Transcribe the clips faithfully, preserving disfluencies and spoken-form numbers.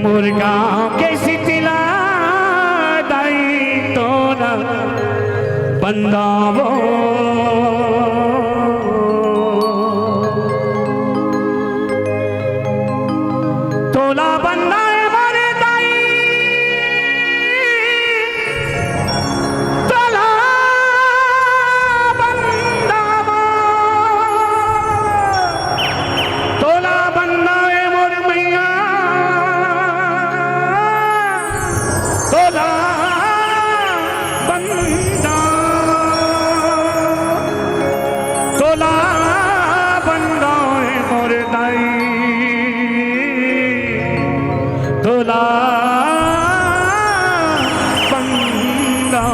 मोर गांव के सितला दाई तोला बंदावो। तोला बंदाए मोर दाई, तोला बंदावो। तोला बंदाए मोर मैया, तोला बंदा, तोला बंदाए मोर दाई, तोला बंदा।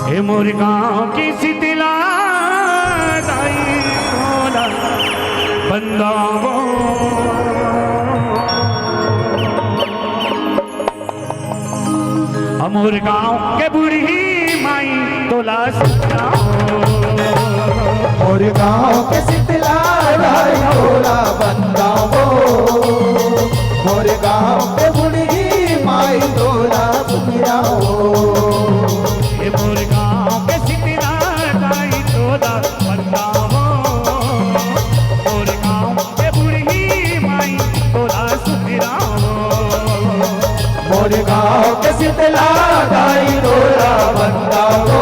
ए मोर गांव के सितला दाई तोला बंदावो। ए मोर गांव के बूढ़ी माई तोला सुनावो। मोर गांव के सितला दाई तोला बंदावो। मोर गांव के बूढ़ी माई तोला सुनावो। ए मोर गांव के सितला दाई तोला बंदावो। मोर गांव के बूढ़ी माई तोला सुनावो। मोर गांव के सितला दाई तोला बंदावो।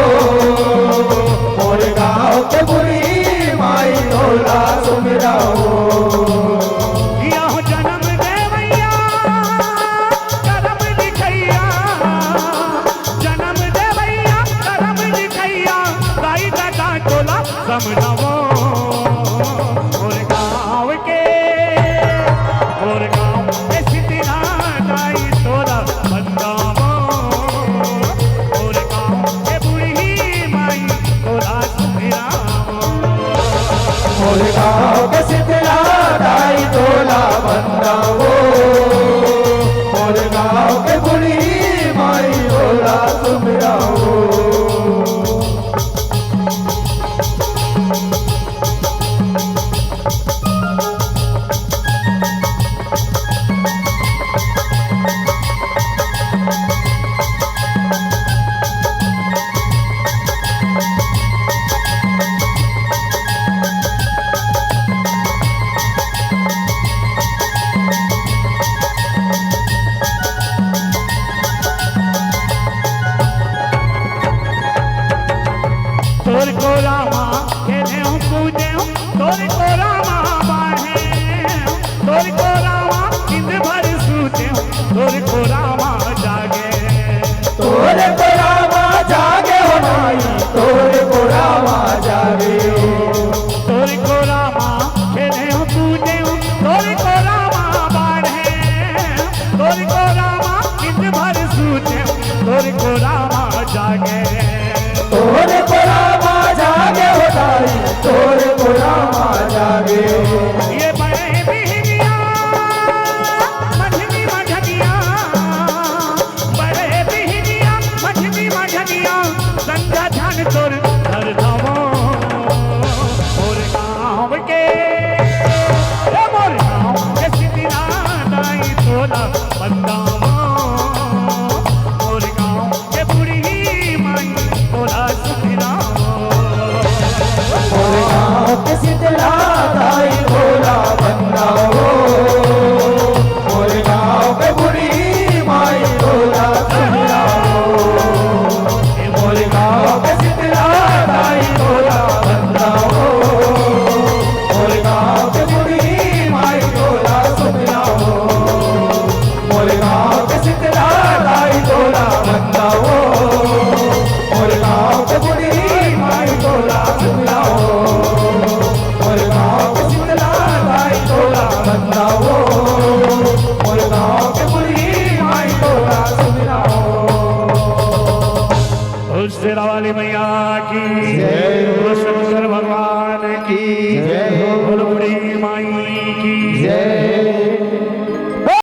मोर गांव के बूढ़ी माई तोला सुनावो। यह जन्म देवैया करम लिखैया, जन्म देवैया करम लिखैया, दाई ददा तोला समझावो। मोर गांव के, मोर गांव के सितला दाई तोला बंदावो। मोर गांव के बूढ़ी माई तोला सुनावो। मोर गांव के सितला दाई तोला बंदावो। मोर गांव के बूढ़ी माई तोला सुनावो। तोर कोरा मा खेलेंव कूदेंव, तोर कोरा मा बाढ़ेंव, तोर कोरा मा नींद भर सूतेंव, तोर कोरा मा जागेंव। तोर कोरा मा जागेंव माई, तोर कोरा मा जागेंव। तोर कोरा मा खेलेंव कूदेंव, तोर कोरा मा बाढ़ेंव, तोर कोरा मा नींद भर सूतेंव, तोर कोरा मा जागेंव। तोर कोरा मा जागेंव दाई, तोर कोरा मा जागेंव। ये बड़े बिहनिया, मझनी मझनिया, बड़े बिहनिया, मझनी मझनिया, संझा ध्यान तोर